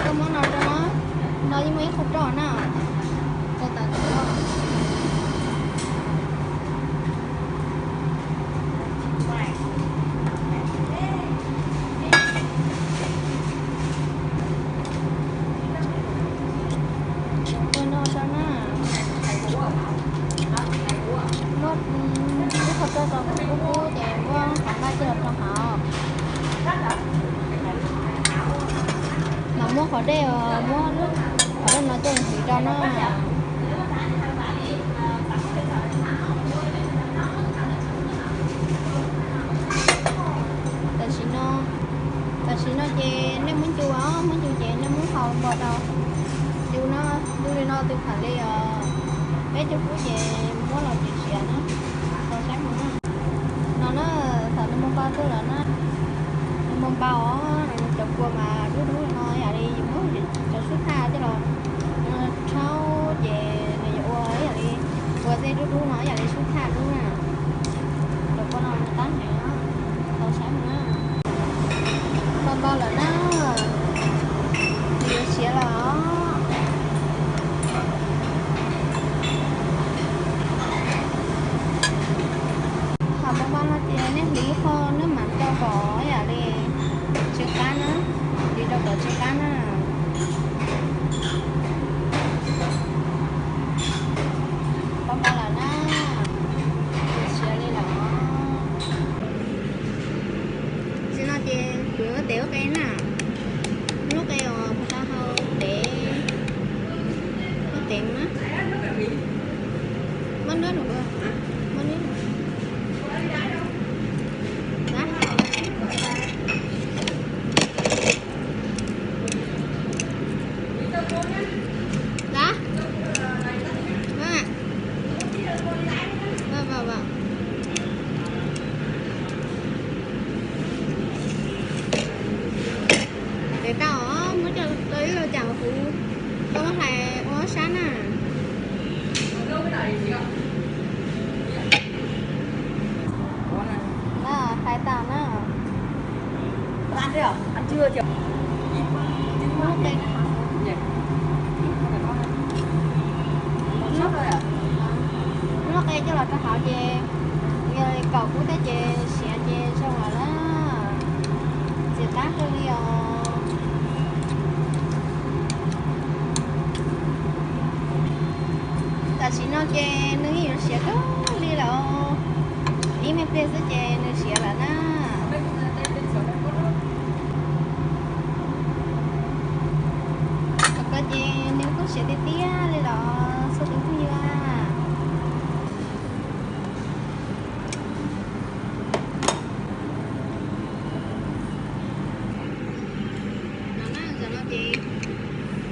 Muab no rau no, no yeej muaj ib qho roj na. Tau tas. Ua no rau na. Muab ib qho roj rau kub kub ces muab qhov nqaij coj los rau hauv. Mas muab qhov dej, muab qhov dej no coj los hliv rau na. Tam sim no, tam sim no ces nej muab ncu os, muab ncu ces nej muab hau npo rau. Ncu no, ncu li no tus tham li os, peb caug kub ces muab los tsis siav na. Tau saib mus na. No na, thaum nws mus npau tuaj lawm na, nws mus npau os, cov kua mas dub dub no yam li yus muab cov sub thaj coj los rhaub ces nws yuav ua ib yam li, ua tej dub dub no ib yam li sub thaj dub na. Cov kua no nws qab heev, tau saib mus na. Npau npau lawm na, nws yuav siav lawm os. Thaum npau npau no ces nej hliv ib qho nab mam rau kom yam li tsw qab na, hliv rau kom tsw qab na. Npau npau lawm na, siav li lawm. Tam sim no ces kuv yuav tev lub qe na, lub qe uas puas tau hau tev, tev na. Muab nub, muab nub. Ces tau os, muab coj tau ib lo cas huv, koj muab hlais ua ob sab na. Hlais tas na. Muab qe coj los rau hauv ces yog kaum kub tej ces siav ces zoo lawm na. Txias tab kawg li os. Tam sim no ces nws yeej yuav siav kawg li lawm. Ib me pliag xwb ces nws siav lawm na. Tom ko ces nws kuj siav tiag tiag li los txhua tus phooj ywg. No na, tam no ces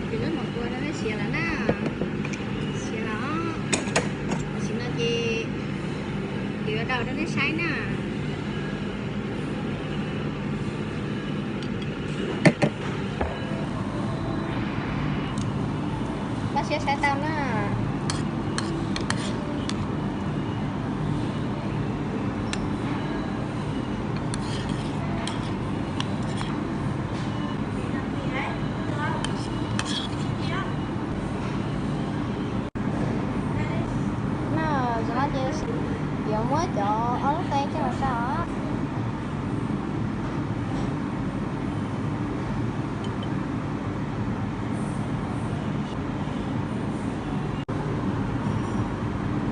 kuv lub maum kua rau nej siav lawm na. Siav lawm os. Tam sim no ces kuv yuav daus rau nej saib na. Koj siab saib tau na. No, tam no ces yuav muab cov